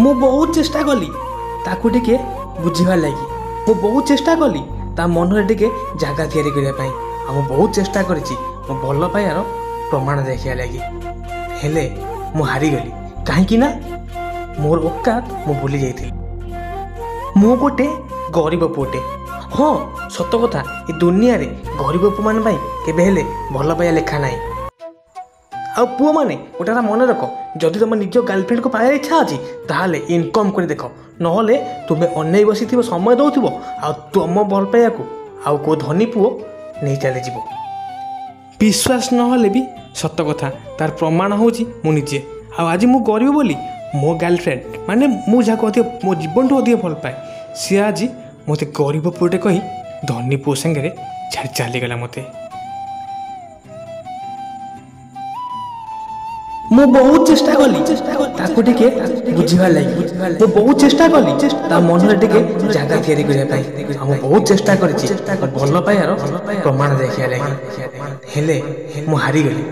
ମୁଁ ବହୁତ ଚେଷ୍ଟା କଲି ତାକୁ ଟିକେ ବୁଝିବାର ଲାଗି, ମୁଁ ବହୁତ ଚେଷ୍ଟା କଲି ତା ମନରେ ଟିକେ ଜାଗା ତିଆରି କରିବା ପାଇଁ, ଆଉ ମୁଁ ବହୁତ ଚେଷ୍ଟା କରିଛି ମୋ ଭଲ ପାଇବାର ପ୍ରମାଣ ଦେଖିବା ଲାଗି। ହେଲେ ମୁଁ ହାରିଗଲି, କାହିଁକି ନା ମୋର ଔକାତ ମୁଁ ଭୁଲି ଯାଇଥିଲି। ମୁଁ ଗୋଟେ ଗରିବ ପୁଅଟେ। ହଁ, ସତ କଥା, ଏ ଦୁନିଆରେ ଗରିବ ପୁଅମାନଙ୍କ ପାଇଁ କେବେ ହେଲେ ଭଲ ପାଇବା ଲେଖା ନାହିଁ। ଆଉ ପୁଅମାନେ ଗୋଟେ କଥା ମନେ ରଖ, ଯଦି ତୁମ ନିଜ ଗାର୍ଲଫ୍ରେଣ୍ଡକୁ ପାଇବାର ଇଚ୍ଛା ଅଛି ତାହେଲେ ଇନକମ୍ କରି ଦେଖ, ନହେଲେ ତୁମେ ଅନେଇ ବସିଥିବ, ସମୟ ଦେଉଥିବ, ଆଉ ତୁମ ଭଲ ପାଇବାକୁ ଆଉ କେଉଁ ଧନୀ ପୁଅ ନେଇ ଚାଲିଯିବ। ବିଶ୍ୱାସ ନହେଲେ ବି ସତ କଥା, ତାର ପ୍ରମାଣ ହେଉଛି ମୁଁ ନିଜେ। ଆଉ ଆଜି ମୁଁ ଗରିବ ବୋଲି ମୋ ଗାର୍ଲଫ୍ରେଣ୍ଡ, ମାନେ ମୁଁ ଯାହାକୁ ଅଧିକ ମୋ ଜୀବନଠୁ ଅଧିକ ଭଲ ପାଏ, ସିଏ ଆଜି ମୋତେ ଗରିବ ପୁଅଟେ କହି ଧନୀ ପୁଅ ସାଙ୍ଗରେ ଛାଡ଼ି ଚାଲିଗଲା ମୋତେ। ମୁଁ ବହୁତ ଚେଷ୍ଟା କଲି ତାକୁ ଟିକେ ବୁଝିବାର ଲାଗି, ମୁଁ ବହୁତ ଚେଷ୍ଟା କଲି ତା ମନରେ ଟିକେ ଜାଗା ତିଆରି କରିବା ପାଇଁ, ଆଉ ମୁଁ ବହୁତ ଚେଷ୍ଟା କରିଛି ଭଲ ପାଇବାର ପ୍ରମାଣ ଦେଖିବା ଲାଗି। ହେଲେ ମୁଁ ହାରିଗଲି।